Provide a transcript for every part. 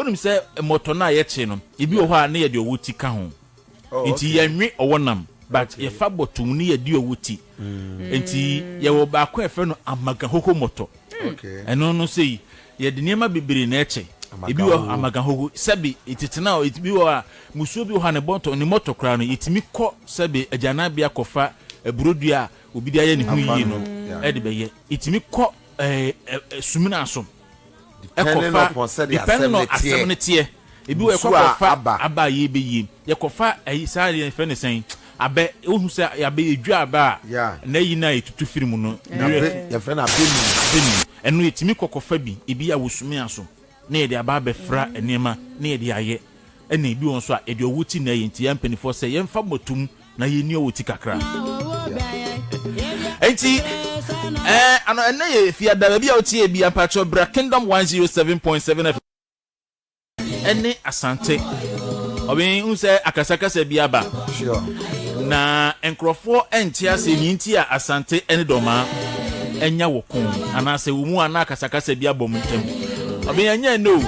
Wonim sɛ mmɔtɔ no a yɛkye no, ebi wɔ hɔ a ne yɛde ɔwɔ ti ka ho. Nti yɛnwe ɔwɔ nam, but yɛfa bɔtɔ mu ne yɛde ɔwɔ ti. Nti yɛwɔ baako a yɛfrɛ no amagahoho mmɔtɔ. Ɛno no sei, yɛde nneɛma bebree na ɛkye. Ebi wɔ amagahoho, sɛbe tete no a, ebi wɔ hɔ a, musuo bi wɔ hɔ a ne bɔtɔ, ne mmɔtɔ koraa no, yɛtumi kɔ sɛbe agyananbea kɔfa aburo dua a obi de ayɛ ne ho yie no de bɛyɛ. Yɛtumi kɔ sumina so. Ɛkɔfa, depending on asɛm no teɛ. Ebi wɔ yɛkɔ kɔfa aba a yɛbɛyie. Yɛkɔfa ɛyi saa yɛfrɛ no sɛn abɛ. Wohu sɛ abɛ yɛdwa abɛ a na ayi no a yɛtutu firi mu no. Yɛfrɛ no abɛnum. Abɛnum. Ɛno yɛtumi kɔ kɔfa bi ebi a wɔ sumina so na yɛde aba abɛfra nneɛma na yɛde ayɛ. Ɛna ebi wɔ nso a yɛde ɔwɔ ti na ɛyɛ nti yɛn mpanimfoɔ sɛ yɛmfa mmɔtom na yɛnni ɔwɔ ti kakra. Enti ɛɛ ano ɛnɛ yɛ fiada baabi a wotie bi ampakyɛw bra Kingdom 107.7 FM ɛne Asante. Ɔbɛn n sɛ akasakasa bi aba. Sure. Na nkurɔfoɔ nte ase ne nti a Asante ne Dɔmaa anya wɔ ko anaasɛ wɔ mu a na akasakasa bi abɔ mu ntam. Ɔbɛn ɛnyɛ ɛnɛ o.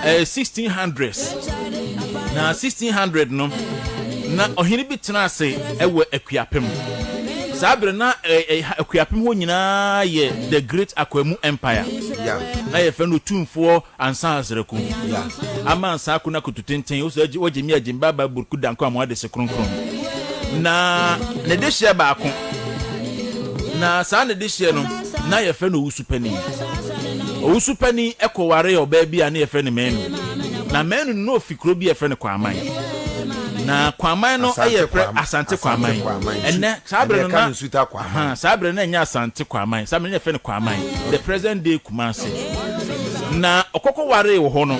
Ɛyɛ 1600s. Na 1600 no na ɔhene bi tena ase wɔ Akuapem. Saa bere na Akuapem hɔ nyinaa yɛ the Great Akwamu Empire. Na yɛfrɛ no Otumfoɔ Ansa Azraku. Ama Ansa ako no akoto tenten, wosɛ wagye mi agye mba ba burku danko amoa de se kronkron. Na ne dehyeɛ baako. Na saa ne dehyeɛ no na yɛfrɛ no Owusu Panin. Owusu Panin kɔwaree ɔbaa bi a ne yɛfrɛ no Manu. Na Manu no na ofi kuro bi a yɛfrɛ no Kwaman. Na Kwaman no yɛ frɛ Asante Kwaman. Ɛnɛ saa bere no na saa bere no na ɛnyɛ Asante Kwaman. Saa bere no yɛfrɛ no Kwaman, the present day Kumasi. Na ɔkɔkɔ waree wɔ hɔ no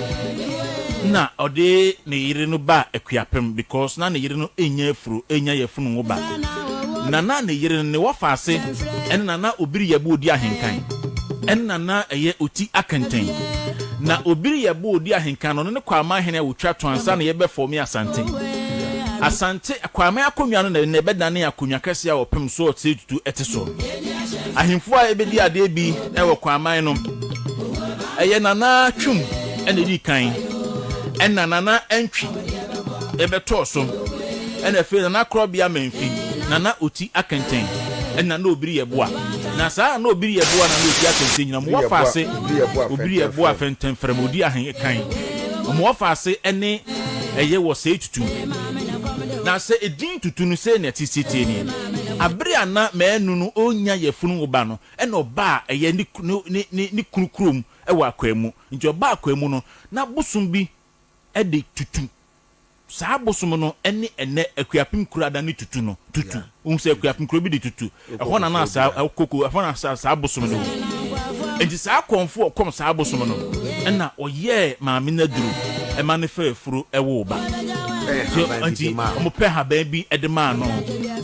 na ɔde ne yere no baa Akuapem because na ne yere no nnya afuro, nnya yafunu nwo ba. Na na ne yere no ne wɔfa ase ɛne na na Obiri Yɛbo odi ahenkan. Ɛne na na ɛyɛ Oti Akenten. Na Obiri Yɛbo odi ahenkan no, ɔno ne Kwaman hene a wɔtwa to ansa na yɛbɛfɔme Asante. Asante, Kwaman akonnwa no na na ɛbɛdane akonnwa kɛseɛ a ɔpem so ɔte tutu ɛte so. Ahemfo a ɛbɛdi adeɛ bi wɔ Kwaman no, ɛyɛ Nana Twum na ɛdii kan, ɛna Nana Antwi ɛbɛtɔɔ so, ɛna afei Nana Korɔbea Mamfi, Nana Oti Akenten, ɛna Nana Obiri Yeboah. Na saa Nana Obiri Yeboah, Nana Oti Akenten nyina, wɔn wɔfa ase Obiri Yeboah Fɛntɛmfrɛm, ɔdi ahen kan. Wɔn wɔfa ase ɛne ɛyɛ wɔ Sɛɛ Tutu. Na sɛ edin Tutu no sei na ɛte setie nie. Abere a na Manu no ɔnnya yafunu wo ba no, ɛna ɔbaa ɛyɛ ne ne ne ne kunu kurom wɔ Akwaamu. Nti ɔbaa Akwaamu no, na bosom bi de tutu. Saa bosom no ne ɛnnɛ Akuapem kuro ada ne tutu no, tutu. Wohu sɛ Akuapem kuro bi de tutu. Ɛhɔ na na saa koko, ɛhɔ na saa saa bosom no wɔ. Nti saa kɔmfo a ɔkɔm saa bosom no, ɛna ɔyɛɛ maame no aduro ɛma no faa afuro ɛwoo ba. Nti wɔpɛ haban bi de maa no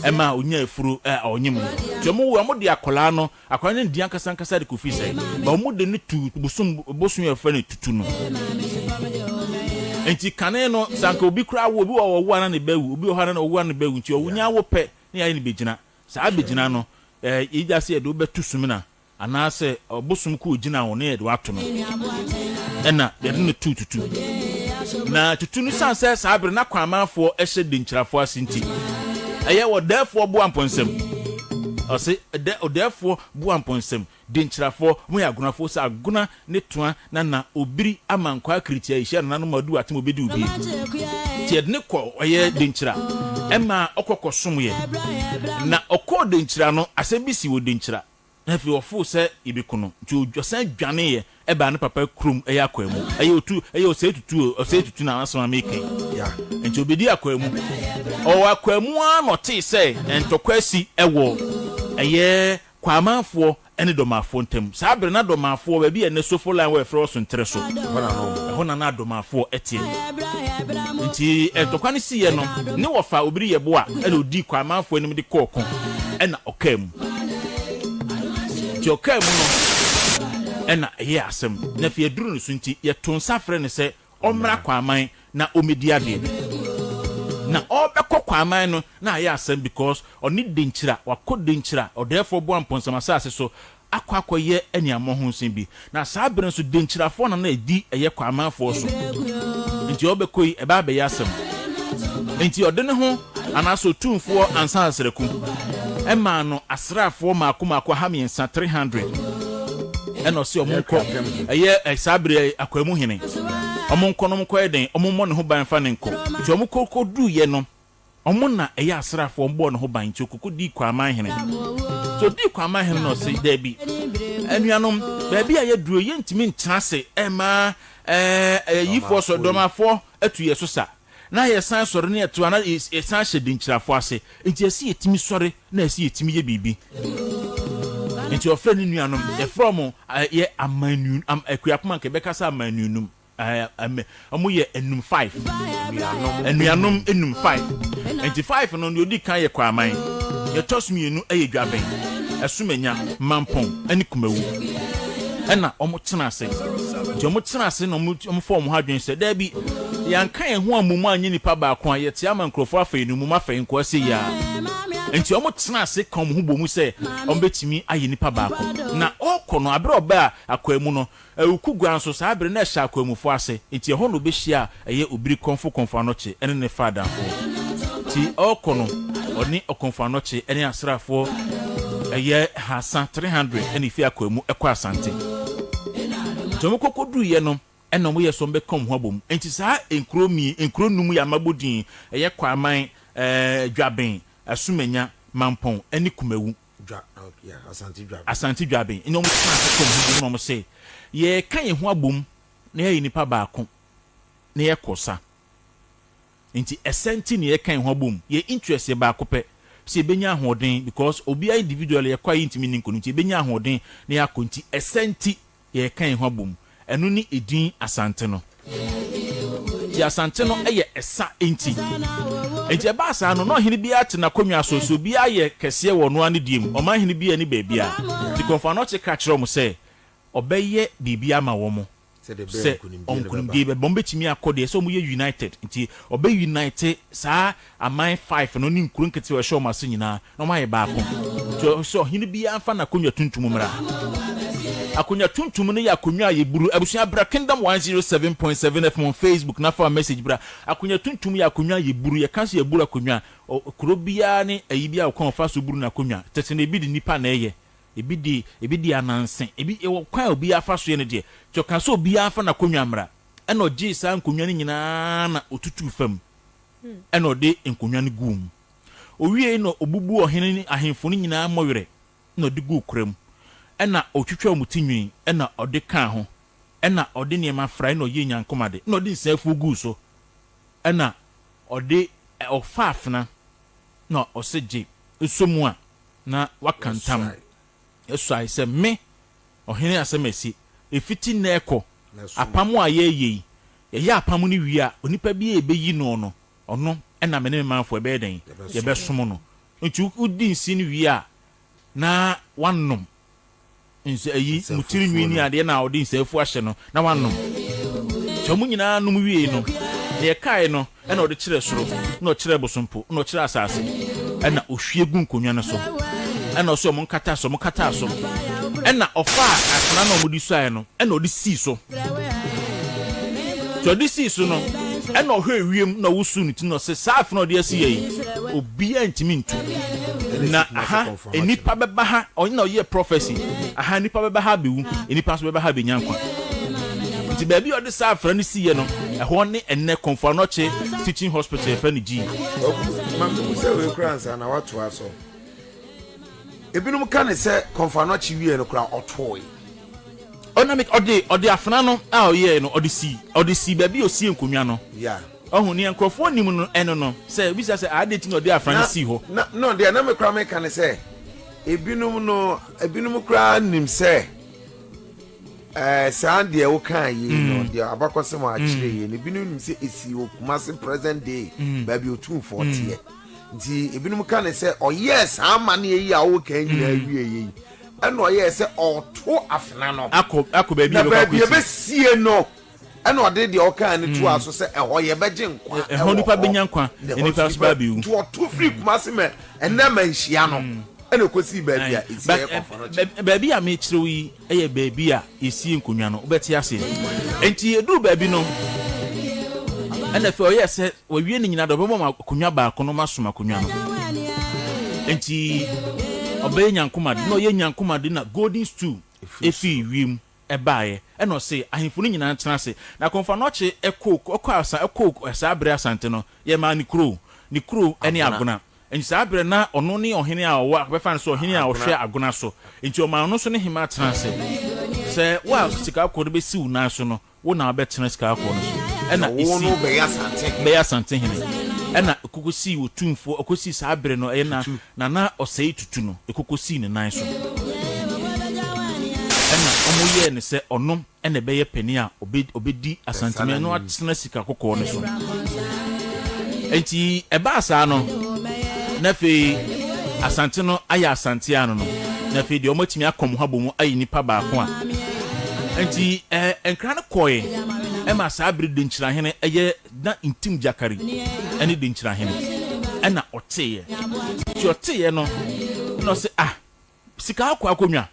ɛma ɔnyaa afuro a ɔnyem no. Nti wɔn wo wɔn de akwadaa no, akwadaa no ndi ankasa ankasa de kofi sɛ, ba wɔn de no tu bosom bosom yɛ fɛ no tutu no. Nti kane no sɛ anka obi koraa wo obi wɔ ɔwo ana ne bɛwu, obi wɔ hɔ ana na ɔwo ana ne bɛwu, nti ɔwo nya wo pɛ ne yɛayɛ no bɛgyina. Saa bɛgyina no, ɛɛ yɛgya sɛ yɛde wo bɛto sumina anaasɛ ɔbosom ko ogyina ho na yɛde wo ato no, ɛna yɛde no too tutu. Na tutu no siane sɛ saa bere na Kwamanfoɔ hyɛ Denkyirafoɔ ase nti, ɛyɛ ɔdɛɛfoɔ boa mpɔnsam. Ɔse dɛ ɔdɛɛfoɔ boa mpɔnsam, Denkyirafoɔ, wɔn yɛ agonafoɔ sɛ agona ne toa na na obiri ama nkwaa kiritia ehyia nananom a ɔdi w'atem obedi wo bie. Nti yɛde no kɔ ɔyɛ Denkyira ɛma ɔkɔ kɔ som yɛ. Na ɔkɔɔ Denkyira no asɛm bi si wɔ Denkyira na afei ɔfoo sɛ yɛbɛku no nti ɔsan dwaneeɛ ɛbaa ne papa kurom ɛyɛ Akwaamu ɛyɛ otu ɛyɛ Osei Tutu o Osei Tutu na asɛm a meka yi nti ɔbɛdi Akwaamu. Ɔwɔ Akwaamu ara na ɔtee sɛ ntɔkwa asi ɛwɔ ɛyɛ Kwamanfoɔ ne Dɔmafoɔ ntam. Saa berɛ na Dɔmafoɔ, baabi a ɛnnɛ Sofo Line wɔ yɛfrɛ hɔ Sontere so, ɛhɔ na na Dɔmafoɔ teɛ. Nti ntɔkwa no siiɛ no, ne wɔfa Obiri Yeboah na ɔdii Kwamanfoɔ anim de kɔɔ ko, ɛna ɔkaa mu. Nti ɔkaa mu no, ɛna ɛyɛɛ asɛm. Na afei aduru ne so nti, yɛtoo nsa frɛɛ no sɛ ɔmmra Kwaman na ɔmmɛdi adeɛ. Na ɔrebɛkɔ Kwaman no na ayɛ asɛm because ɔne Denkyira, wakɔ Denkyira, Ɔdɛɛfoɔ Boa Mpɔnsam asase so. akɔ akɔyɛ aniammɔhonsen bi. Na saa bere nso Denkyirafoɔ na na ɛdi ɛyɛ Kwamanfoɔ so. Nti ɔbɛkɔ yi ɛbɛ abɛyɛ asɛm. Nti ɔde ne ho anaasɛ Otumfoɔ Ansah Asraku ɛmaa no asraafoɔ mmaako mmaako 300, 300, ɛna ɔse ɔmo nkɔ ɛyɛ saa bere Akwamu hene. Ɔmo nkɔ na ɔmo nkɔyɛ dɛn? Ɔmo mmɔ ne ho ban mfa no nkɔ. Nti ɔmo kɔ kɔduiɛ no, Ɔmo na ɛyɛ asraafoɔ, ɔmo bɔɔ ne ho ban, nti ɔkɔkɔ dii Kwaman hene. Nti ɔdii Kwaman hene no ɔse, Daabi, anuanom, baabi a yɛaduro yi, yɛntumi ntena ase mma ɛɛ ayifoɔ sɔ, Dɔmafoɔ atu yɛ so sa, na yɛsan sɔre na yɛto a, na yɛsan hyɛ Denkyirafoɔ ase, nti ɛse yɛtumi sɔre na ɛse yɛtumi yɛ biribi. Nti ɔfrɛɛ ne nuanom, yɛfrɛ ɔmo ɛyɛ Amannu, am, Akuapem anka yɛbɛka sɛ Amannunom. Ɛɛ wɔn yɛ enum five. Anuanom. Anuanom enum five. Nti five no deɛ odi kan yɛ Kwaman, deɛ ɛtɔ so mmienu yɛ Dwaben, Ɛsomanya, Mampɔn ɛne Kumawu. Ɛna wɔn tena ase. Nti wɔn tena ase na wɔn wɔn fa wɔn ho adwene sɛ daabi, yɛanka yɛn ho ammom anyɛ nipa baako a yɛte ama nkurɔfoɔ afa yɛn nnommum afa yɛn nkoa sei ara. Nti wɔn tena ase ka wɔn ho bɔ mu sɛ wɔn bɛtumi ayɛ nipa baako. Na ɔrekɔ no, abere a ɔbaa Akwaa mu no, Awuku gua nso, saa bere no na ɛhyɛ Akwamufo ase, enti ɛhɔ na obehyia a ɛyɛ Obiri Kɔmfo Kɔmfo Anɔkye ne ne fa adamfoɔ. Nti ɔrekɔ no, ɔne Ɔkɔmfo Anɔkye ne asraafoɔ ɛyɛ hasa, 300, na efi Akwamu kɔ Asante. Nti wɔn kɔ kɔduruiɛ no, ɛna wɔyɛɛ sɛ wɔbɛka wɔn ho abom. Enti saa nkuro mie, nkuro num yi a mabɔ din yi, ɛyɛ Kwaman, ɛɛ Dwaben, Asumanya, Mampɔn ne Kumawu. Dwa, yeah, Asante Dwaben. Asante Dwaben, ɛna wɔn tena ase kɔm ho bom na wɔn se, yɛreka yɛn ho abom na yɛayɛ nipa baako na yɛkɔ sa. Nti ɛsɛ nti na yɛka yɛn ho abom. Yɛn interest yɛ baako pɛ, sɛ yɛbɛnya ahoɔden because obiara individually yɛkɔ a yɛntumi nni nkonim nti yɛbɛnya ahoɔden na yɛakɔ nti ɛsɛ nti Yɛreka yɛn ho abom. Ɛno ne edin Asante no. Nti Asante no yɛ ɛsa nti. Nti ɛbaa saa no, na ɔhene biara te n'akonnwa so, so obiara yɛ kɛseɛ wɔ ɔno ara ne deɛ mu. Ɔman hene biara nni baabiara. Nti Komfo Anokye ka kyerɛɛ wɔn sɛ ɔbɛyɛ biribi ama wɔn sɛ nkonimdie bɛba. Wɔbɛtumi akɔ deɛ sɛ wɔyɛ united. Nti ɔbɛ unite saa aman five no ne nkuro nketewa a ɛhyɛ wɔn ase nyinaa na wɔayɛ baako. Nti ɔsɛ ɔhene biara mfa n'akonnwa tuntum mmra. Akonnwa tuntum no yɛ akonnwa a yɛburu. Abusua bra Kingdom 107.7 FM on Facebook na fa message bra. Akonnwa tuntum yɛ akonnwa a yɛburu. Yɛka sɛ yɛburu akonnwa a, kuro biara ne ayi biara ɔkwan a ɔfa so buru n'akonnwa. Tete no ebi de nnipa na ɛyɛ, ebi de ebi de ananse, ebi ɛwɔ kwan a obiara fa so yɛ no deɛ. Nti ɔka sɛ obiara mfa n'akonnwa mmra. Ɛna ɔgyee saa nkonnwa no nyinaa na ɔtutuu fam. Ɛna ɔde nkonnwa no guu mu. Owiei no obubuu ɔhene ne ahemfo no nyinaa mmɔwerɛ na ɔde guu kora mu. Ɛnna otwitwaa wɔn ti nwi na ɔde kaa ho, ɛnna ɔde nneɛma frae na ɔyɛɛ nyankomade, ɛnna ɔde nsã afuw guu so, ɛnna ɔde ɔfaa afena na ɔse, Gye sɔ mu a na waka ntam suae sɛ, Me, ɔhene asɛm asi, efiti nnɛ rekɔ, apam a yɛreyɛ yi, yɛyɛ apam no wie a, onipa biara a yebeyi no no, Ɔno na me ne me manfoɔ yɛbɛyɛ dɛn? Yɛbɛsom no. Nti wodi nsi no wie a, na wanom nsa ayi mo tiri nwi ne adeɛ na ɔde nsaafu ahyɛ no na wanom. Nti wɔn nyinaa nom wiei no, deɛ ɛkae no ɛna ɔde kyerɛ soro, na ɔkyerɛ bosompo, na ɔkyerɛ asase, ɛna ɔhwie gu nkonnwa no so, ɛna ɔsɛ wɔn nkata so, wɔn kataa so, ɛna ɔfaa afena na wɔde suaeɛ no, ɛna ɔde sii so. Nti ɔde sii so no, ɛna ɔhwɛɛ wiem na ɔwosoo ne ti na ɔse, Saa afe no a ɔde asi yɛ yi, obiara ntumi ntu. Na aha, nnipa bɛba ha, ɔno na ɔyɛɛ prophecy, aha nnipa bɛba ha abɛwu, nnipa nso bɛba ha abɛnya nkwa. Nti baabi a ɔde saa afra no siiɛ no, ɛhɔ ne ɛnnɛ Komfo Anokye Teaching Hospital yɛfrɛ no G. Kwaku, ma mehu sɛ wei koraa ansa na woatoa so. Ebinom ka ne sɛ Komfo Anokye wiee no koraa ɔtoe. Ɔna me ɔde ɔde afena no a ɔyɛɛ no ɔde sii ɔde sii baabi a osie nkonnwa no. Yeah. Ɔho nea nkurɔfoɔ nim no ɛno no sɛ obisa sɛ adɛn nti na ɔde afena no sii hɔ. Na no deɛ na me koraa meka ne sɛ ebinom no ebinom koraa nim sɛ ɛɛ saa deɛ wokaa yei no deɛ abakɔsɛm a akyerɛ yei no ebinom nim sɛ esii wɔ Kumasi present day baabi Otumfoɔ teɛ nti ebinom ka ne sɛ ɔyɛɛ saa amanneɛ yi a woka nyinaa wie yei. Ɛnna ɔyɛɛ sɛ ɔreto afena no. Akɔ akɔ baabi a Na ɛbɛkɔ baabi a akɔsi. ɛbɛsie no, ɛnna ɔde deɛ ɔkaa no toaa so sɛ, Ɛhɔ yɛbɛgye nkwa Ɛhɔ wɔ nnipa hɔ, bɛnya nkwa, na ɛhɔ nnipa nso nso nnipa. bɛabɛwu. Nti ɔto firii Kumase ma ɛnnɛ manhyia no. Ɛna ɛkɔsii baabi a ɛsi ɛyɛ Kɔmfo Anokye. Baabi a mekyerɛ wo yi yɛ baabi a yɛsie nkonnwa no, wobɛte aseɛ. Enti ɛduru baabi no, ɛna afei ɔyɛɛ sɛ wawie ne nyinaa de ɔbɛma wɔn akonnwa baako na wɔasom akonnwa no. Enti ɔbɛyɛ nyankomade, na ɔyɛ nyankomade na golden stool ɛfiri wiem ɛbaeɛ. Ɛna ɔse ahemfo no nyinaa ntena ase. Na Kɔmfo Anokye kɔɔ, ɔkɔɔ asa, ɔkɔɔ saa berɛ Asante no, yɛmaa ne kuro, ne kuro ne Agona. Enti saa berɛ na ɔno ne ɔhene a ɔwɔ, bɛfa no sɛ ɔhene a ɔhwɛ agona so. Enti ɔmaa ɔno nso ne hemmaa tenaa ase. Sɛ wo a sika kɔkɔɔ no bɛsi wo nan so no, wo na wobɛtena sika kɔkɔɔ no so. Ɛnna ɛsii, bɛyɛ Asantehene. Ɛnna ɛkɔkɔsii Otumfoɔ, ɛkɔsii saa berɛ no, ɛyɛ na Nana Osei Tutu no, ɛkɔkɔsii ne nan so. Ɛnna wɔyɛɛ no sɛ ɔno na ɛbɛyɛ panin a ɔbɛdi Asanteman no atena sika kɔkɔɔ no so. Enti ɛbaa saa no, na afei Asante no ayɛ Asante ano no, na afei deɛ wɔatumi akɔ wɔn ho abɔ mu ayɛ nipa baako a. Enti ɛɛ nkra no kɔe ɛma saa bere Denkyirahene ɛyɛ na Ntim Gyakari ɛne Denkyirahene ɛna ɔteeɛ. Nti ɔteeɛ no na ɔse ah sika akɔ akonnwa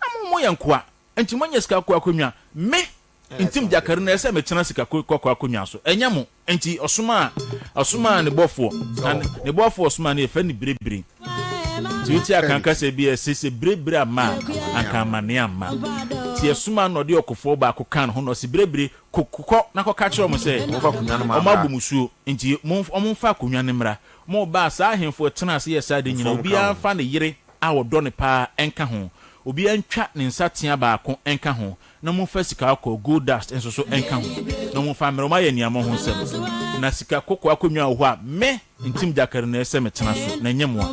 na mo moyɛ nkoa. Enti moanya sika kɔkɔɔ akonnwa. Me, Ntim Gyakari, na ɛsɛ sɛ metena sika kɔkɔɔ akonnwa so, ɛnyɛ mo. Enti ɔsomaa, ɔsomaa ne bɔfoɔ, na ne bɔfoɔ a ɔsomaa no, yɛfrɛ no Birebire. Nti wote Akan kasa bi a ɛse sɛ Birebire amma a, anka amanneɛ amma. Nti yɛsomaa no na ɔde ɔkofoɔ baako kaa ne ho, na ɔse, Birebire, kɔ, kɔ na kɔka kyerɛ wɔn sɛ, wɔabɔ mmusuo, enti momfa akonnwa no mmra. Wɔbaa, saa ahemfo a ɛtenaa ase yɛɛ saa ade nyinaa, obiara mfa ne yere a ɔdɔ no paa nka ho. Obiara ntwa ne nsateaa baako nka ho, na momfa sika kɔkɔɔ, gold dust, nso so nka ho, na momfa mmrɛ. Wɔayɛ nea mo ho nsɛm. Na sika kɔkɔɔ akonnwa wɔ hɔ a me, Ntim Gyakari, na ɛsɛ sɛ metena so, na ɛnyɛ mo a.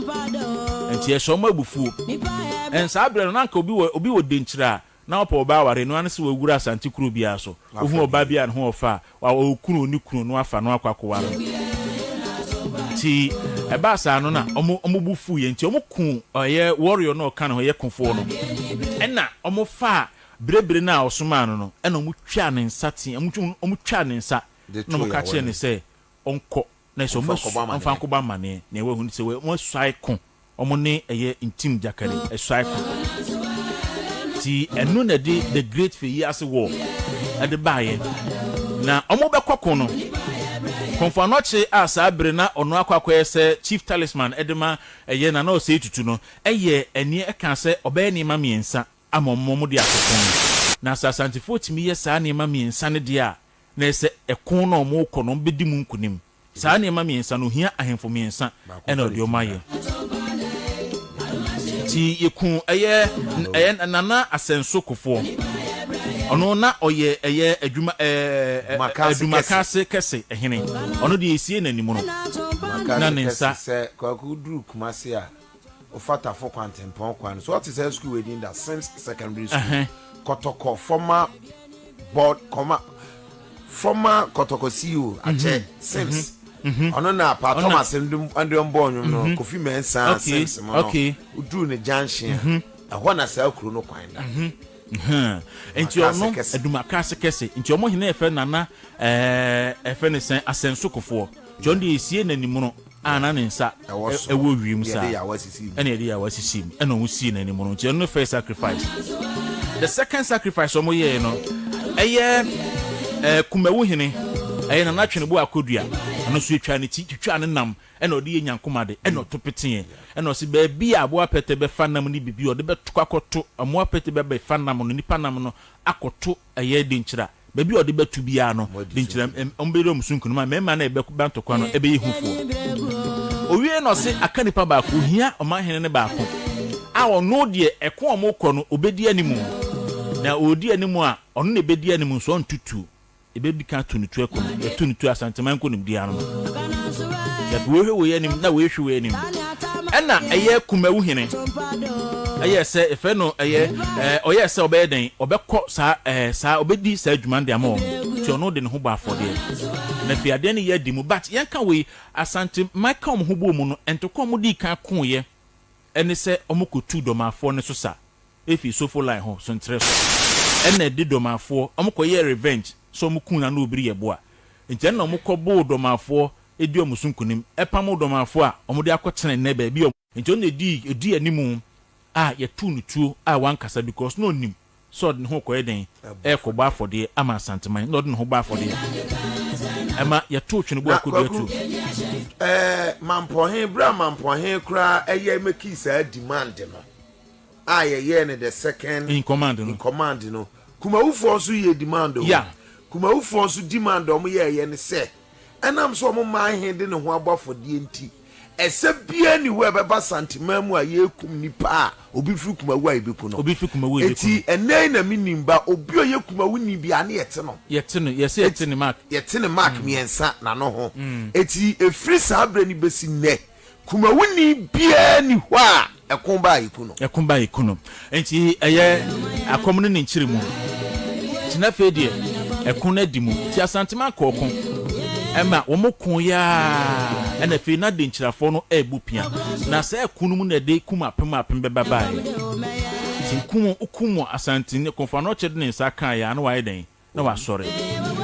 Enti ɛhyɛ wɔn abufuo. And saa berɛ no, na anka obi wɔ, obi wɔ denkyira a, Na ɔpɛ ɔbaa aware, ɛno ara ne sɛ wawura Asante kuro biara so. Wohu ɔbaa bi a ne ho ɔfɛ a, ɔwɔ kunu ɔnni kunu na wafa no akɔ akɔware no. Nti ɛbaa saa no na wɔn wɔn bo fuiɛ nti wɔn kuu ɛyɛ warrior no a ɔka ne ho ɛyɛ kofoɔ no. Ɛna wɔn faa birebire no a ɔsomaa no no ɛna wɔn twaa ne nsa tea wɔn wɔn twaa ne nsa na wɔn ka kyerɛɛ no sɛ ɔnkɔ na sɛ wɔn ɔmfa nkɔbɔ amaneɛ. Nea wahu ne sɛ wɔn asuae ko Wɔn ne ɛyɛ Ntim Gyakari Asuae ko. Nti ɛno na ɛde The Great Feyiase War ɛde baeɛ. Na wɔn bɛkɔ ko no, Komfo Anokye a saa bere na ɔno akɔ akɔyɛ sɛ Chief Talisman ɛde ma ɛyɛ Nana Osei Tutu no ɛyɛɛ ɛneɛ ɛkaa sɛ ɔbɛyɛ nneɛma mmiɛnsa ama wɔn wɔn de akɔ ko no. Na sɛ Asantefoɔ tumi yɛ saa nneɛma mmiɛnsa no deɛ a, na ɛsɛ ɛko no a wɔrekɔ no wɔbɛdi mu nkunim. Saa nneɛma mmiɛnsa no, ohia ahemfo mmiɛnsa na ɔde wɔn ayɛ. Nti yɛku ɛyɛ ɛyɛ Nana Asɛnso Kofoɔ. Ɔno na ɔyɛ ɛyɛ adwuma ɛɛ Adumakase kɛse hene. Ɔno deɛ yɛsie n'anim no na ne nsa. Sɛ Kwaku duru Kumasi a, wofa Tafo Kwantempɔn kwan no so. Woate saa sukuu wei din da? Sims Secondary School. Kɔtɔkɔ former board kɔma. Former Kɔtɔkɔ CEO Akyɛ Sims ɔno na Pa Thomas de ɔmbɔɔ nnwom no Kofi Mensah Sims mo no woduru ne junction a ɛhɔ na saa kuro no kwan da. Nti ɔno Adumakase kɛse nti ɔmo hene yɛfrɛ Nana ɛɛ ɛfrɛ ne sɛn Asɛnso Kofoɔ nti ɔno deɛ yɛsie n'animono. a na ne nsa wɔ wiem saa ɛna yɛde yawa sisi mu ɛna wɔn sii n'anim no nti ɛno ne first sacrifice. The second sacrifice wɔn yɛɛ no ɛyɛ ɛɛ kumawu hene ɛyɛ Nana Twenebo Akodua ɛno nso yɛtwa ne ti twitwa ne nam ɛna ɔde yɛ nyankoma de ɛna ɔto peteɛ ɛna ɔsi baabi a aboa pɛtɛ bɛfa nam ne bibi ɔde bɛto akɔto aboa pɛtɛ bɛbɛfa nam no nipa nam no akɔto ɛyɛ denkyira Baabi a ɔde bɛto biara no, de nkyerɛ wɔbɛyɛ wɔn so nkonim a mmarima no a ɛbɛba ntɔkwa no bɛyɛ hufoɔ. Owiei na ɔse aka nipa baako, ohia ɔmanhene no baako a ɔno deɛ ɛko a wɔrekɔ no ɔbɛdi anim, na ɔredi anim a ɔno na ɛbɛdi anim nso ɔnto tuo, ɛbɛdi kan ato ne tuo ako no, yɛto ne tuo Asanteman nkonimdie ano no. Yɛde wei hwɛ wei anim na wei hwɛ wei anim. Ɛna ɛyɛ Kumawu hene ɛyɛ sɛ yɛfrɛ no ɛyɛ ɛɛ ɔyɛ sɛ ɔbɛyɛ dɛn ɔbɛkɔ saa ɛɛ saa ɔbɛdi saa adwuma no de ama wɔn nti ɔno de ne ho bɔ afɔdeɛ na afei adeɛ no yɛ adi mu but yɛnka wei Asante man ka wɔn ho bɔɔ mu no ntɔkwa a wɔn dii kan koeɛ ɛne sɛ wɔn kɔtuu Dɔmafoɔ no so sa efi Sofo line ho Sontere so ɛna ɛde Dɔmafoɔ wɔn kɔyɛɛ revenge sɛ wɔn kuu Nana Obiri Yeboah nti ɛna wɔn kɔboo Dɔmafoɔ di wɔn so nkunim, pamoo Dɔmafoɔ a wɔde akɔtena nnɛ baabi a. Nti ɔno na edii edii animu a yɛtoo no tuo a wankasa because na ɔnim sɛ ɔde ne ho rekɔyɛ dɛn? Ɛrekɔbɔ afɔdeɛ ama Asanteman na ɔde ne ho bɔ afɔdeɛ ɛma yɛtoo Tweneboa Na Kodua Kwaku, tuo. ɛɛ Mampɔhe, berɛ a Mampɔhe koraa ɛyɛ mekii saa demand no a yɛyɛɛ no the second In command no. in command no, Kumawufoɔ nso yɛɛ demand o. Yeah. Kumawufoɔ nso demand a wɔyɛɛyɛ ne sɛ, Ɛnam sɛ wɔn man he de ne ho abɔ afɔdeɛ nti, ɛsɛ biaa nni hɔ a ɛbɛba Santeman mu a yɛɛkum nipa a obi firi Kumawu a yɛbɛku no. Obi firi Kumawu a yɛbɛku Enti no. ɛnnɛ yi na menim ba obi a ɔyɛ Kumawuni biaa ne yɛte no. Yɛte no, yɛse yɛte Enti ne mark. yɛte ne mark mmiɛnsa n'ano ho. Enti ɛfiri saa berɛ no bɛsi nnɛ, Kumawuni biara nni hɔ a ɛko ba a yɛku no. Ɛko ba a yɛku no. Enti ɛyɛ akɔm ne ne nkyeremu. Nti na afei deɛ ɛko no adi mu. Nti Asanteman kɔɔ ko ɛma wɔn koeɛ ara ɛna afei na Denkyirafoɔ no ɛrebɔ pia. Na saa ɛko no mu na ɛde kum apem apem bɛba baeɛ. Nti kum wokum Asanteni, Komfo-Anokye de ne nsa kaeɛ a na wayɛ dɛn? na wasɔre.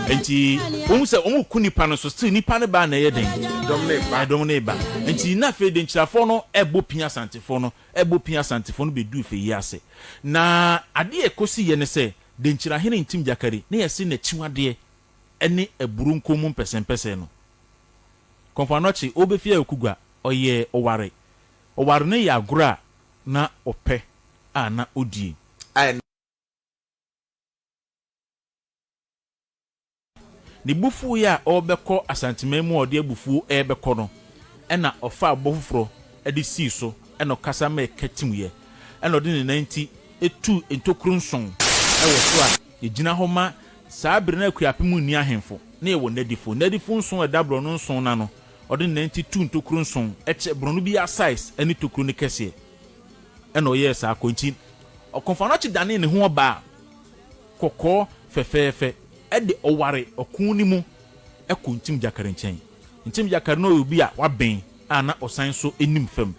Nti wohu sɛ wɔn ku nipa no so still nipa no ba na ɛyɛ den. Ɛdɔm no reba. Ɛdɔm no reba. Nti na afei Denkyirafoɔ no ɛbɔ pia Asantefoɔ no, ɛbɔ pia Asantefoɔ no bɛduu Fei ase. Na adeɛ a ɛkɔsi yɛ ne sɛ Denkyirahene Ntim Gyakari na yɛse n'akyiwadeɛ ɛne aburo nkomu mpɛsɛmpɛsɛ no. Kɔmfo Anɔkye ɔrebɛfie Awukugua ɔyɛɛ ɔware. Ɔware no yɛ agorɔ a na ɔpɛ a na ɔdie. A Ne bo fuiɛ a ɔrebɛkɔ Asanteman mu a ɔde abufuo rebɛkɔ no, ɛna ɔfaa bɔ foforɔ de sii so ɛna ɔkasa ma ɛka timuiɛ. Ɛna ɔde ne nan ti tuu ntokuro nson wɔ so a ɛgyina hɔ ma saa bere no Akuapem nni ahemfo na yɛwɔ nnadifo. Nnadifo nson a ɛda borɔno nson no ano, ɔde ne nan ti tuu ntokuro nson, ɛkyɛ borɔno biara size ne tokuro no kɛseɛ. Ɛna ɔyɛɛ saa kɔ nti Ɔkɔmfoanɔkye danee ne ho ɔbaa kɔkɔɔ fɛfɛɛfɛ de ɔware ɔko no mu kɔ Ntim Gyakari nkyɛn. Ntim Gyakari no ɔyɛ obi a waben a na ɔsan nso nim fam.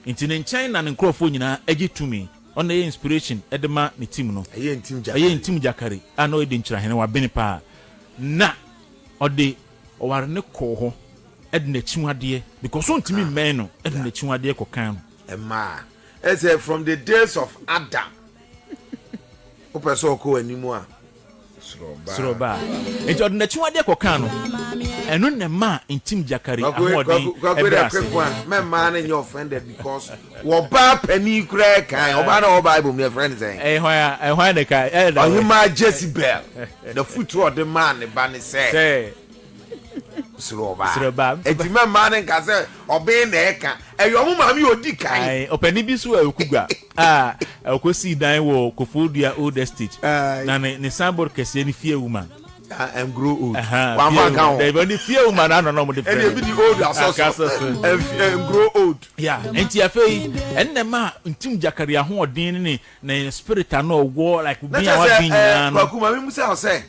Nti ne nkyɛn na ne nkorɔfoɔ nyinaa gye tumi. Ɔno na ɛyɛ inspiration de ma ne team no. Ɛyɛ Ntim Gyakari. Ɛyɛ Ntim Gyakari a na ɔyɛ Denkyirahene, waben paa. Na ɔde ɔware no kɔɔ hɔ de n'akyiwadeɛ because ɔntumi mmɛn no de n'akyiwadeɛ kɔkaa no. Ɛmaa ɛsɛ from the days of Adam. Wopɛ sɛ ɔkɔ w'anim a, soro ba. Nti ɔde n'akyiwadeɛ kɔkaa no. Ɛno na ɛmaa Ntim Gyakari ahoɔden brɛɛ ase. Kwaku mɛmmaa no nyɛ offended because wɔbaa panin koraa kan. Ɔbaa na ɔwɔ Bible mu yɛfrɛ no sɛn? Ɛyɛ hwan a? Ɛyɛ hwan na ɛka? Ɛyɛ da. Ɔhemaa Jezebel. N'afotuo a ɔde maa ne ba ne sɛ. Sɛ. Soro ɔbaa. Soro ɔbaa. Eti mɛ mmaa no nka sɛ ɔbɛn na ɛka. Ɛyɛ ɔmo maame yɛ odi kan. Ayi ɔpanin bi nso wɔ Okugua a ɔkɔsii dan wɔ Koforidua Old Estate. Na ne ne signboard kɛseɛ ne Fear Woman. Ah, and grow old. Wamfa nka ho. Dabi ɔne Fear Woman ano na ɔmo de frɛ. Ɛna ebi di old asɔ so. And grow old. Yeah, nti afei ɛnna ɛma Ntim Gyakari ahoɔden ne ne ne spirit a na ɔwɔ like Na obi a kyerɛ sɛ wadwen ɛɛ nyinaa no. Kwaku maame musa wo sɛ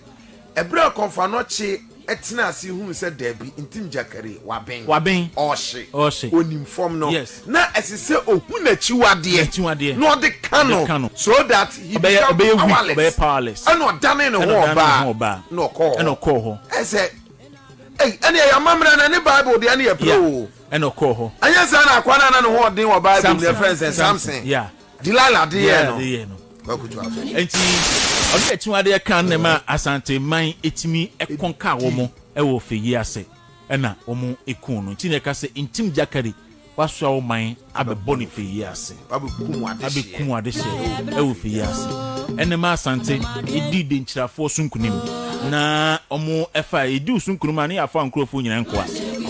ɛberɛ a Kɔmfoanɔkye tenaa ase hunuu sɛ daabi Ntim Gyakari waben, Waben. ɔɔhye, Ɔɔhye. onim fam no, Yes. na ɛsɛ sɛ ohu n'akyiwadeɛ N'akyiwadeɛ. na ɔde ka Ɔde no ka no. so that he Ɔbɛyɛ become ɔbɛyɛ weak, powerless. ɔbɛyɛ powerless. Ɛna ɔdanee ne Ɛna ho ɔdanee ne ɔbaa ho ɔbaa. na ɔkɔɔ Ɛna hɔ. ɔkɔɔ hɔ. Ɛsɛ ei ɛne ɛyɛ amammerɛ no ɛne Bible deɛ ne yɛ pɛ Yeah. o. Ɛna ɔkɔɔ hɔ. Ɛnyɛ saa na akoa no a na ne ho ɔden wɔ Bible mu no Samson. yɛfrɛ no sɛn? Samson. Yeah. Delilah de yɛɛ no. de yɛɛ no. Kwaku to aso. Nti ɔde akyiwadeɛ kan na ɛma Asanteman etumi kɔnka wɔn wɔ fɛyi ase ɛna wɔn eku no. Nti na ɛka sɛ Ntim Gyakari wasoa wo man abɛbɔ ne fɛyi ase. Wabɛkum adehyeɛ. Abɛkum adehyeɛ ɛwɔ fɛyi ase. Ɛna ɛma Asante edi Denkyirafoɔ so nkunim. Na wɔn ɛfa edi so nkunim a ne yɛafa nkurɔfoɔ nyinaa nkoa.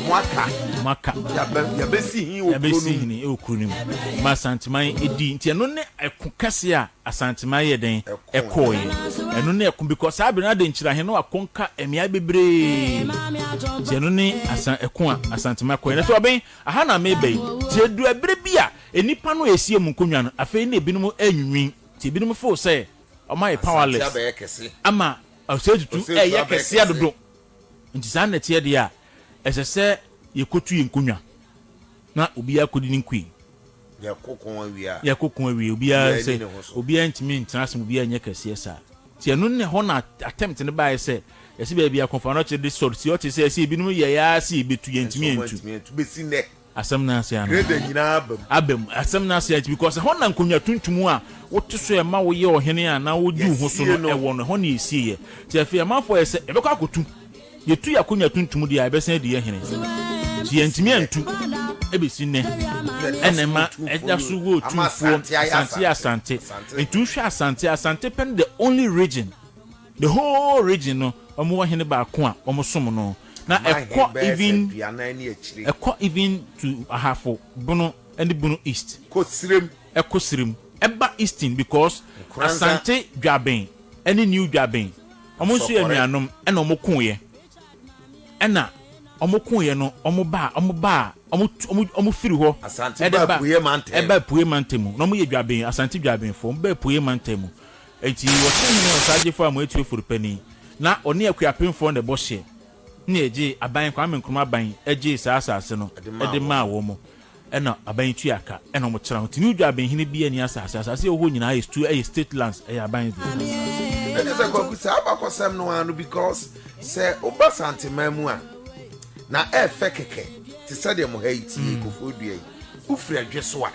Wɔn aka. Wɔn aka. Yɛabɛsi hin wɔ kuro no mu. Yɛabɛsi hin wɔ kuro no mu. Ma Asanteman di. Nti ɛno ne ɛko kɛseɛ a Asanteman yɛ dɛn ɛkɔɔeɛ. Ɛno ne ɛko because saa bere no Adenkyirahe no akonka mmeae bebree. Nti ɛno ne asan ɛko a Asanteman kɔeɛ. Na so ɔbɛn aha na meba yi. Nti ɛdu ɛbere bi a nnipa no a ɛsi wɔn nkonnwa no afei na ebinom renwinwin. Nti ebinom feel sɛ wɔn ayɛ powerless ama Osei Tutu ɛreyɛ kɛseɛ dodo. Nti saa na ɛteɛ deɛ a, ɛsɛ sɛ yɛkɔtu yɛn nkonnwa na obiara kɔdi ne nkoe. Yɛko ko awie a. Yɛko ko awie, obiara sɛ obiara ntumi ntena ase ma obiara nyɛ kɛseɛ saa. Nti ɛno ne hɔ na attempt no baeɛ sɛ yɛse baabi a Kɔmfoanɔkye de sɔre si ɔte sɛ yɛse ebinom yɛɛ ara sɛ yɛbɛtu, yɛntumi antu. Bɛsi nnɛ. Asɛm no ase anaa? Greda nyinaa aba mu. Aba mu. Asɛm no ase akyi because ɛhɔ na nkonnwa tuntum a wote so a ɛma woyɛ ɔhene a na wodi wo ho so no Yɛsie no. ɛwɔ no, ɛhɔ na yɛsieɛ. Nti afei amanfoɔ ayɛ sɛ yɛbɛkɔ akɔtu. Yɛtu yɛn akonnwa tuntum deɛ a, yɛbɛsan adi yɛn hene. Nti yɛntumi antu ɛbɛsi nnɛ. Ɛna ɛma ɛda so wɔ otumfoɔ. Asante yɛ Asante. Nti wohwɛ Asante a, Asante pɛ ne the only region. The whole region no wɔn wɔ hene baako a wɔn som no na ɛkɔ even ɛkɔ even to Ahafo Bono ɛne Bono East. Kɔ Sirem. Ɛkɔ Sirem ɛba Eastern because Asante Dwaben ɛne New Dwaben wɔn nso yɛ anuanom ɛna wɔn ko yɛ ɛna wɔn ko yɛ no wɔn ba wɔn ba wɔn wɔn wɔn firi hɔ ɛde ba ɛba Apueɛ mantam mu na wɔn yɛ Dwaben Asante Dwaben foɔ wɔn ba Apueɛ mantam mu. Enti wɔhyɛɛ hene ɔsagyefo a Moatua Furupani, na ɔne Akuapemfoɔ na ɛbɔ hyeɛ, na yɛgyee aban, Kwame Nkrumah aban gyee saa asase no de maa wɔn, ɛna aban tua ka, ɛna wɔn tena ho. Nti New Dwabenhene biara nni asase, asase a ɛwɔ hɔ nyinaa yɛ stu, ɛyɛ state lands, ɛyɛ aban deɛ. Na kyerɛ sɛ Kwaku saa abakɔsɛm no ara no because sɛ woba Santeman mu a na ɛɛfɛ kɛkɛ te sɛdeɛ mo ha yi tie mm. Kofoɔ Dua yi wofiri adwe so a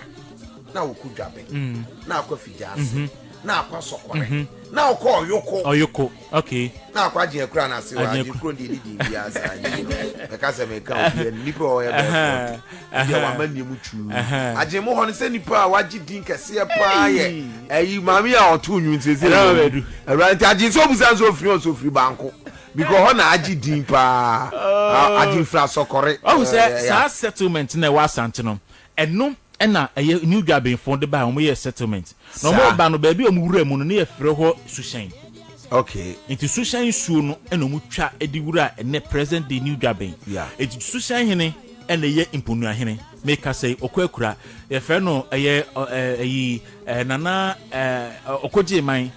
na wokɔ Dwaben mm. na akɔ Afigya ase mm -hmm. na akɔ asɔkɔrɛ mhm. na akɔ ɔyoko ɔyoko okay na akɔ agye akura na ase wɔ agye kuro deɛ ne din bi asa nti no mɛka sɛ mɛka obi ɛni nipa ɔyɛ bɛɛ fɔte deɛ wama nneɛma mu tuu agye mu hɔ no sɛ nipa a wagye din kɛseɛ paa yɛ ɛyi maame a ɔto nwom sese ɛwura nti agye nso obusa nso ofiri ɔnso ofiri banko because hɔ na agye din paa agye firi asɔkɔre. Ɔhu sɛ saa settlement na ɛwɔ Asante no ɛno ɛna ɛyɛ New Dwabenfoɔ de baeɛ, wɔn yɛɛ settlement. Na wɔn reba no, baabi a wɔn wura mu no, ne yɛfrɛ hɔ Suhyɛn. Nti Suhyɛn nsuo no ɛna wɔn twa de wura ɛnɛ present day New Dwaben. Nti Suhyɛn hene ɛna ɛyɛ Mponua hene. Meka sɛ ɔkɔ akura, yɛfrɛ no ɛyɛ ɛyi Nana Ɔkɔgye man.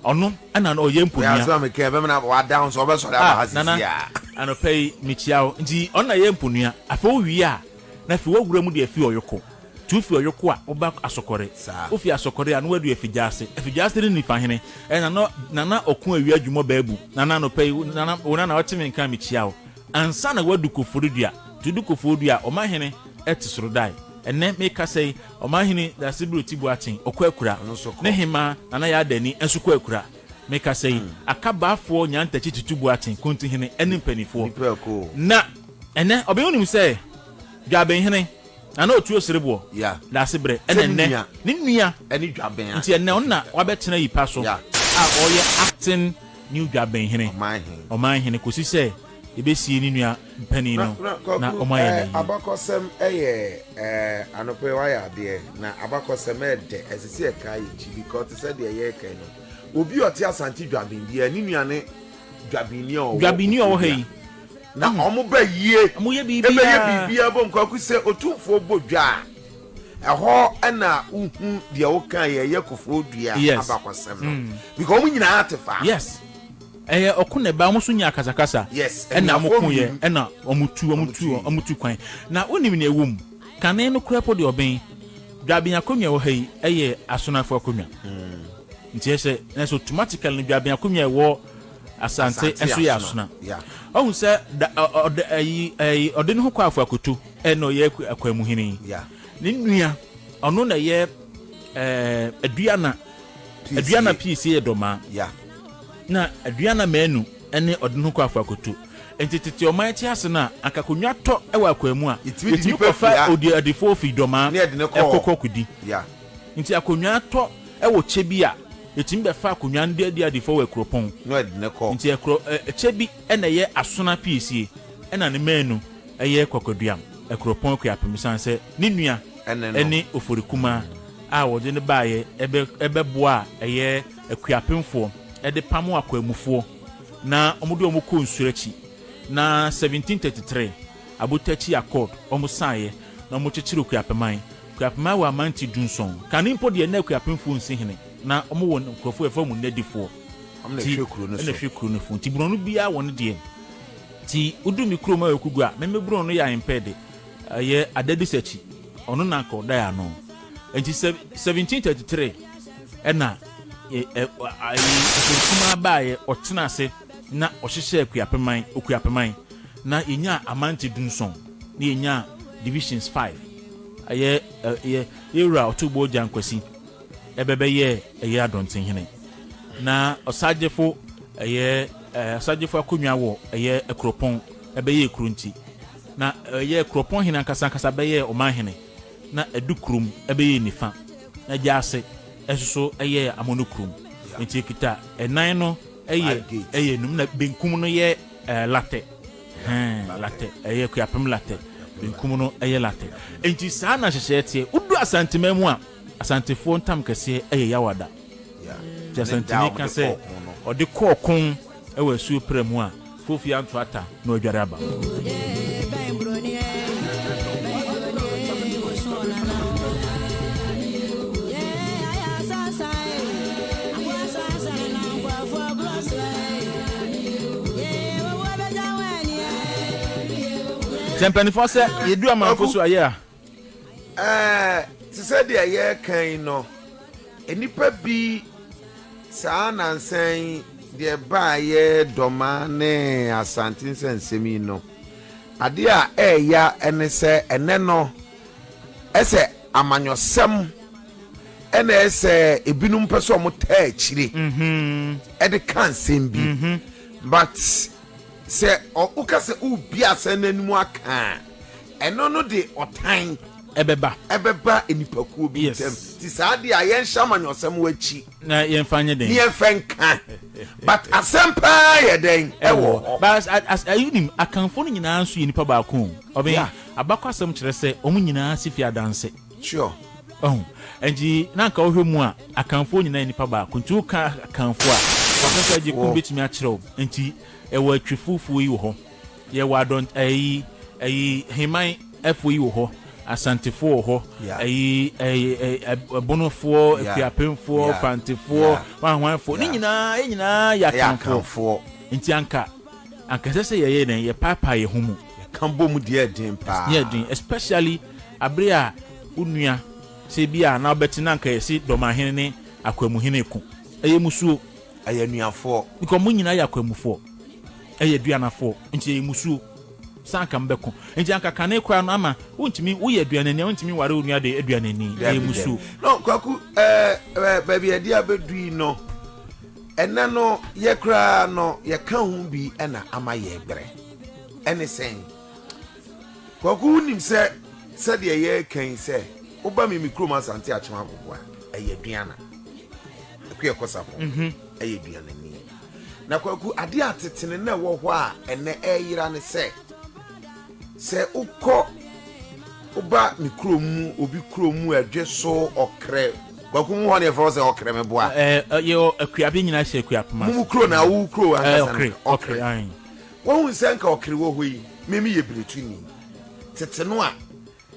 Ɔno ɛna ɔyɛ Mponua. Yɛ asɛm a meka ɛbɛma na wada ho so ɔbɛsɔre aba ha sisi a. Nana anɔpa yi mekyia wo. Nti ɔno na ɛyɛ Mponua. Afei wowie a, Na afei woawura mu de afi ɔyoko. Nti wofi ɔyoko a, woba Asɔkɔre. Wofi Asɔkɔre a, na woadu Afigyaase. Afigyaase ne Nifahene. Ɛyɛ Nana, Nana Ɔko Awia Dwumɔ Baabu. Nana anɔpa yi, Nana, wo Nana wote me nka a, mekyia wo. Ansa na woadu Koforidua. Nti wodu Koforidua a, Ɔmanhene te Sorodae. Ɛnnɛ mekasa yi, Ɔmanhene Dasebere Oti Boateng, ɔkɔ Akura. Ne Hemaa, Nana Yaa Dani nso kɔ Akura. Mekasa yi, Akabaafoɔ Nyantakyi Tutu Boateng, Kontihene ne mpanimfoɔ. Na. Ɛnɛ, ɔbɛn wonim sɛ Dwabenhene, Nana Otuo Sereboɔ, Daasebrɛ, ɛna ɛnɛ ne nua, nti ɛnɛ ɔno na wabɛtena yi pa so a ɔyɛ acting new Dwabenhene, Ɔmanhene, kɔsi sɛ yɛbɛsie ne nua panin no na wɔn ayɛ n'ayie. Abakɔsɛm yɛ anɔpa yi wayɛ adeɛ na abakɔsɛm ɛdɛ ɛsɛ sɛ yɛkae yɛn akyi because te sɛ deɛ yɛreka yi no obi a ɔte Asante Dwaben biara ne nua ne Dwabini a ɔwɔ Dwabini a ɔwɔ ha yi. Na wɔn ba yie. Wɔn yɛ biribiara. Ɛbɛyɛ biribiara bom. Kwaku sɛ Otumfoɔ bɔ dwa a, ɛhɔ na wohu deɛ woka yɛ ɛyɛ Kofoɔ Dua abakɔsɛm no. Mm. Because wɔn nyinaa te faako. Yes. Ɛyɛ ɔko na ɛba wɔn so nya akasakasa. Yes. Ɛna wɔn ko yɛ ɛna wɔn tu wɔn tu wɔn tu kwan. Na wonim nea ɛwɔ mu. Kane no kura po deɛ ɔbɛn. Dwabin akonnwa ɛwɔ ha yi ɛyɛ Asonafo akonnwa. Mm. Nti ɛsɛ na so automatically no dwabin akonnwa ɛwɔ Asante nso yɛ asona. Ɔhu sɛ da ɔde ɛyi ɛyi ɔde ne ho kɔ afɔ akoto ɛna ɔyɛ akwamuhene yi. Ne nua ɔno na ɛyɛ ɛɛ aduana aduana piesie yɛ dɔmaa. Na aduana mɛnu ɛne ɔde ne ho kɔ afɔ akoto. Nti tete ɔman te ase no a anka akonnwa tɔ ɛwɔ akwamu a yɛtumi kɔfa odi adifoɔ fi dɔmaa ɛkɔ kɔ kɔdi. Nti akonnwa tɔ ɛwɔ kyɛ bi a Yɛtumi bɛfa akonnwa no de adi adefo wɔ akuropɔn. Nti ɛkorɔ ɛ, kyɛ bi na ɛyɛ asona piesie ɛna ne manu yɛ kwakwaduam, akuropɔn akuapem esiane sɛ ne nua ne Ofori Kumaa a wɔde no baeɛ ɛbɛ, ɛbɛboaa ɛyɛ akuapemfoɔ de pamoo akwamufoɔ na wɔde wɔn kɔɔ nsuo akyi na 1733 Abotakyi Accord wɔn saeɛ na wɔkyekyere Okuapeman. Kuapem wɔ amanti dunson. Kane mpo deɛ na Akuapemfoɔ nsi hene, na wɔn wɔ nkurɔfoɔ a yɛfrɛ wɔn nnadifoɔ. Wɔn na ɛhwɛ kuro no so. Ɛna ɛhwɛ kuro no fo. Nti borɔno biara wɔ ne deɛ. Nti wodu me kurom a ɛwɔ Kugu a, me me borɔno no yɛ Ahempɛ de. Ɛyɛ Adadisakyi. Ɔno na anka ɔda yɛn ano. Nti 1733 ɛna ɛ ɛ ayi Ofori Kumaa baeɛ, ɔtena ase na ɔhyehyɛɛ Kuapeman, Okuapeman. Na yɛnyaa amanti dunson. Na yɛnyaa. divisions 5. Ɛyɛ ɛyɛ yɛwura Ɔtoboɔ Gyankwasi ɛbɛbɛyɛ ɛyɛ Adɔntenhene na Ɔsagyefo ɛyɛ Ɔsagyefo akonnwa wɔ ɛyɛ Akuropɔn ɛbɛyɛ ekuro, nti na ɛyɛ Kuropɔn hene ankasa ankasa bɛyɛ ɔman hene, na ɛdu kurom ɛbɛyɛ nifa na gya ase ɛso so ɛyɛ Amono kurom, nti ekita ɛnan no ɛyɛ Five gates. Ɛyɛ num na benkum no yɛ Latɛ hɛn Latɛ, ɛyɛ Kuapem Latɛ, benkum no ɛyɛ Latɛ. Nti saa na nhyehyɛeɛ teɛ. Wodu Asanteman mu a, Asantefoɔ ntam kɛseɛ ɛyɛ Yawada. Nti Asanteni ka sɛ ɔde kɔɔ kon ɛwɔ asuo prɛ mu a, fofi anto ata na ɔdware aba. Sɛ mpanimfoɔ sɛ yɛdu amanfo so ayɛ a. Te sɛ deɛ yɛreka yi no, nnipa bi saa nansan yi deɛ baayɛ Dɔma ne Asante nsɛnsɛm yi no, adeɛ a ɛɛya ne sɛ ɛnɛ no ɛsɛ amanyɔsɛm ɛna ɛsɛ ebinom pɛ sɛ ɔmo taa akyire ɛde ka nsɛm bi, but sɛ woka sɛ wobi asɛm n'anim aka a, ɛno no de ɔtan ɛbɛba. Ɛbɛba nipakuo bi ntam. Nti saa deɛ a yɛnhyɛ amanyɔsɛm wɔ akyi na yɛmfa nyɛ den ne yɛmfɛ nka, but asɛm paa yɛ dɛn ɛwɔ hɔ. But as ayi nim, Akanfoɔ no nyinaa nso yɛ nipa baako o. Ɔbɛn abakɔ asɛm kyerɛ sɛ wɔn nyinaa si fi adanse. Ɔho nti na nka wohwɛ mu a, Akanfoɔ nyinaa yɛ nipa baako, nti woka Akanfoɔ a, wɔsɛ sɛ gye kum bɛtumi akyerɛ wo. Nti ɛwɔ Atwifofoɔ yi wɔ hɔ, yɛwɔ adɔn ɛyi Heman ɛfoɔ yi wɔ hɔ, Asantefoɔ wɔ hɔ, ɛyi ɛbonofoɔ, Akuapemfoɔ, Fantefoɔ, hwanhwanfoɔ ne nyinaa, yɛ nyinaa yɛ ɛyɛ Akanfoɔ. Akanfoɔ. Nti anka ɛsɛ sɛ yɛyɛ dɛn, yɛpaapaa yɛn ho mu. Yɛka bɔ mu deɛ, ɛden paa. Yɛ den, especially abere a wo nua sɛ bi a na wobɛte na anka yɛsi Dɔmahene ne Akwamuhene ko, ɛyɛ musuo. Ɛyɛ anuafoɔ. Because mo nyinaa yɛ Akwamufoɔ, ɛyɛ aduanafoɔ, nti ɛyɛ musuo sɛ anka mbɛko. Nti anka kane koraa no ama wontumi woyɛ aduanani a, wontumi ware wo nua de aduanani, ɛyɛ musuo. No, Kwaku, ɛɛ ɛɛ baabi yɛde abɛdu yi no, ɛnɛ no yɛ koraa no yɛka ho bi ɛna ama yɛ brɛ ɛne sɛn. Kwaku, wonim sɛ sɛdeɛ yɛreka yi sɛ woba mi kurom Asante Akyem Agogo a, ɛyɛ Aduana, Akua Kɔsapɔn ɛyɛ aduanani. Na Kwaku, adeɛ a tetene na ɛwɔ hɔ a ɛnɛ ɛyera ne sɛ sɛ wokɔ woba me kurom mu, obi kurom mu, ɛdwe so Ɔkrɛ, Kwaku, mu hɔ ne yɛfrɛ wo sɛ Ɔkrɛ, meboa? Yɛwɔ Akuabe nyinaa hyɛ Akuapem ase. Mu kuro na wo kuro ankasa no? Ɔkre, Ɔkre ayi. Wahu sɛ nka Ɔkre wɔ hɔ yi, meme yɛ Biretuni tete no a,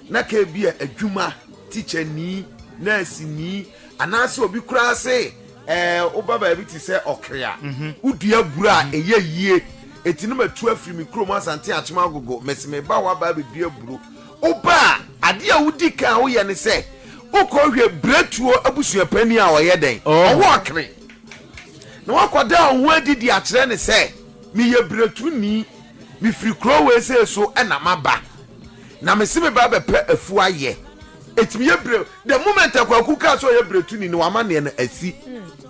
na ka bi a adwuma tikyani, nɛɛseni, anaasɛ obi koraa se woba baabi te sɛ Ɔkre a, wodua buro a ɛyɛ yie. Eti no matu afiri me kurom Asante Akyem Agogo, mese meba hɔ aba abɛdua buro. Woba a, adeɛ a wodi kan a woyɛ ne sɛ wokɔ hwɛ Biretuo abusuapani a ɔyɛ dɛn ɔwɔ Ɔkre, na wakɔda wo ho adi de akyerɛ ne sɛ meyɛ Biretuni, mefiri kuro wei sei so ɛna maba, na mese meba bɛpɛ afuo ayɛ. Ɛtumi yɛ bere the moment Akwaku kaa sɛ ɔyɛ Biretuni no, wama neɛ no asi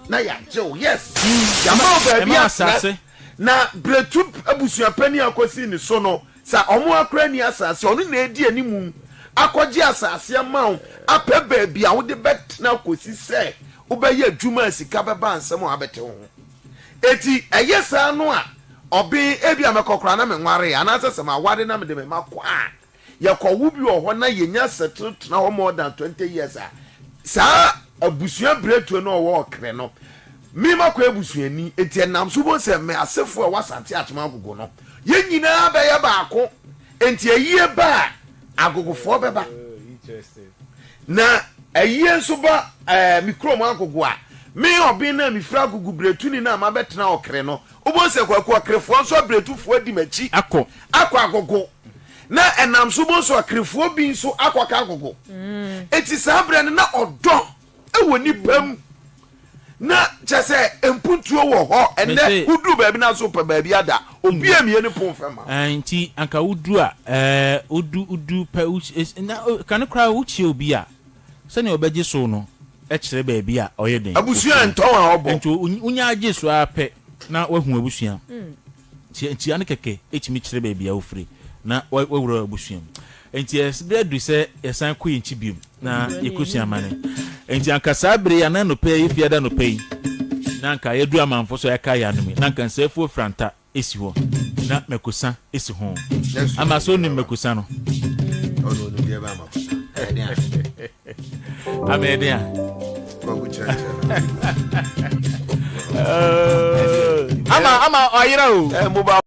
na yɛagye wo. Yes, yɛama wo baabi ɛma atena. Asase. Na Biretu abusuapani akɔsi ne so no, sɛ ɔmo akora ni asase, ɔno na edi animu akɔgye asase ama wo, apɛ baabi a wode bɛtena kɔsi sɛ wobɛyɛ adwuma a sika bɛba nsɛm a wabɛte wo ho. Eti ɛyɛ saa no a, ɔben ebi a mɛkɔ koraa na menware, anaasɛ sɛ maware na mede me ma kɔ a, yɛkɔwo bi wɔ hɔ na yɛnya settle tena hɔ more than 20 years a, saa abusua Biretuo no ɔwɔ Ɔkrɛ no, me makɔ abusuani. Eti ɛnam so bɔ sɛ me asefoɔ a ɛwɔ Asante Akyem Agogo no, yɛn nyinaa bɛyɛ baako. Enti ayie ba a, Agogofoɔ bɛba, na ayie nso ba me kurom Agogo a, me ɔben no a mefiri Agogo Biretuni no a mabɛtena Ɔkere no, wobɛhu sɛ Kwaku, Ɔkerefoɔ nso Abiretufoɔ adi m'akyi akɔ akɔ Agogo, na ɛnam so wobɛhu sɛ Ɔkerefoɔ bi nso akɔka Agogo. Enti saa berɛ no na ɔdɔ wɔ nipa mu na kyɛ sɛ mpuntu. Mpuntuo wɔ hɔ ɛnɛ. Mese- Woduru baabi na so pɛ baabi ada, obi emie ne pon fɛ ma. Nti anka wodu a, wodu pɛ na kane koraa wokyia obi a, sɛnea ɔbɛgye so no ɛkyerɛ baabi a ɔyɛ den. Abusua ntɔn a ɔbɔ. Nti wonya agye so ara pɛ na wahu abusua. Nkyia no kɛkɛ ɛtumi kyerɛ baabi a wofiri na wawura abusua mu. Nti ɛberɛ adu sɛ yɛsan kɔ yɛn nkyi biom na yɛkɔsua amane. Nti anka saa bere yi anaa nɔpɛ yi, fiada nɔpɛ yi, na anka yɛdu amanfo so a yɛka yɛ anom yi, na anka nsɛefoɔ franta ɛsi hɔ na makosa ɛsi ho ama sɛ onim makosa no. Ɔno onim deɛ bɛ ama kosa. Ɛyɛ den a? Ama ɛden a? Kwaku kyerɛkyerɛ. Ama ɔyera o. Ɛ mobile.